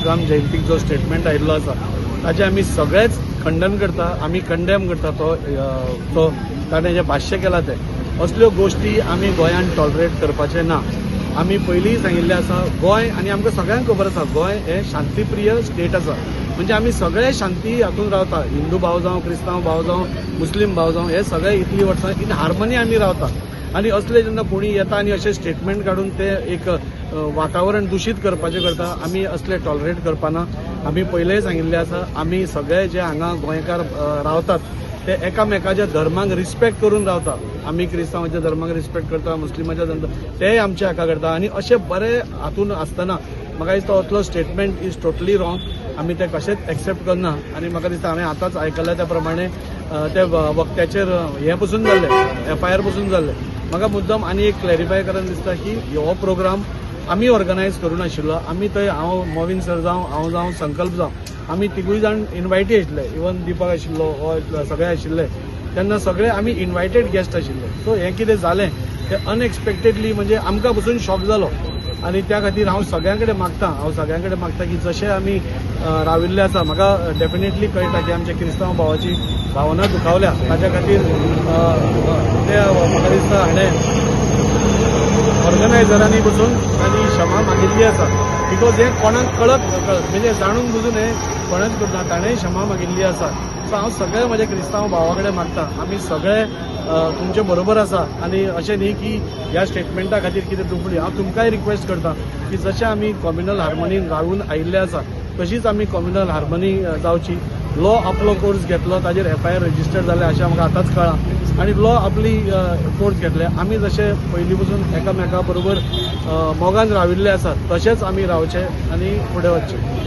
परशुराम जयंतीक जो स्टेटमेंट आयिल्लो आसा ताचें आमी सगळेच खंडन करता, आमी कंडेम करता. तो तो ताणें जें भाश्य केलां तें, असल्यो गोश्टी आमी गोंयांत टॉलरेट करपाचें ना. आमी पयलींय सांगिल्लें आसा, गोंय आनी आमकां सगळ्यांक खबर आसा, गोंय हें शांतीप्रिय स्टेट आसा. म्हणजे आमी सगळे शांती हातूंत रावता. हिंदू भाव जावं, क्रिस्तांव भाव जावं, मुस्लीम भाव जावं, हे सगळे इतली वर्सां इन हार्मनी आमी रावता. आनी असले जेन्ना कोणी येता आनी अशें स्टेटमेंट काडून ते एक वातावरण दुशीत करपाचें करता, आमी असले टॉलरेट करपाना. आमी पयलेय सांगिल्लें आसा, आमी सगळे जे हांगा गोंयकार रावतात ते एकामेकाच्या धर्माक रिस्पेक्ट करून रावता. आमी क्रिस्तांवाच्या धर्माक रिस्पेक्ट करता, मुस्लिमाच्या धर्म तेय आमच्या हाका करता. आनी अशें बरें हातून आसतना म्हाका दिसता असलो स्टेटमेंट is totally wrong. आमी ते कशेंच एक्सेप्ट करना. आनी म्हाका दिसता हांवें आतांच आयकलां त्या प्रमाणे त्या वक्त्याचेर हें पसून जाल्लें, एफआयआर पसून जाल्लें. म्हाका मुद्दम आनी एक क्लॅरिफाय करन दिसता की हो प्रोग्राम आमी ऑर्गनायज करूं नाशिल्लो. आमी थंय हांव, मोविन सर जावं, हांव जावं, संकल्प जावं, आमी तिगूय जाण इनवायटी आशिल्ले. इवन दीपक आशिल्लो, हो सगळे आशिल्ले. तेन्ना सगळे आमी इनवायटेड गेस्ट आशिल्ले. सो हें कितें जालें तें अनएक्सपेक्टेडली, म्हणजे आमकां पसून शॉक जालो. आनी त्या खातीर हांव सगळ्यां कडेन मागता, हांव सगळ्यां कडेन मागता की जशें आमी राविल्ले आसा, म्हाका डेफिनेटली कळटा की आमच्या क्रिस्तांव भावाची भावना दुखावल्या. ताच्या खातीर ते म्हाका दिसता हाणें ऑर्गनायझरांनी बसून तांणी क्षमा मागिल्ली आसा, because हें कोणाक कळत म्हणजे जाणून बुजून हें कोणेंच करना. ताणेंय क्षमा मागिल्ली आसा. सो हांव सगळे म्हज्या क्रिस्तांव भावा कडेन मागता, आमी सगळे तुमचे बरोबर आसा. आनी अशें न्ही की ह्या स्टेटमेंटा खातीर कितें दुखली. हांव तुमकांय रिक्वेस्ट करता की जशें आमी कॉम्युनल हार्मनीन रावून आयिल्ले आसा, तशीच आमी कॉम्युनल हार्मनी जावची. लॉ आपलो कोर्स घेतलो, ताजेर एफआयआर रजिस्टर जालें अशें आमकां आतांच कळ्ळां. आनी लॉ आपली कोर्स घेतले. आमी जशे पयलीं पसून एकामेका बरोबर मोगान राविल्ले आसा, तशेंच आमी रावचे आनी फुडें वचचें.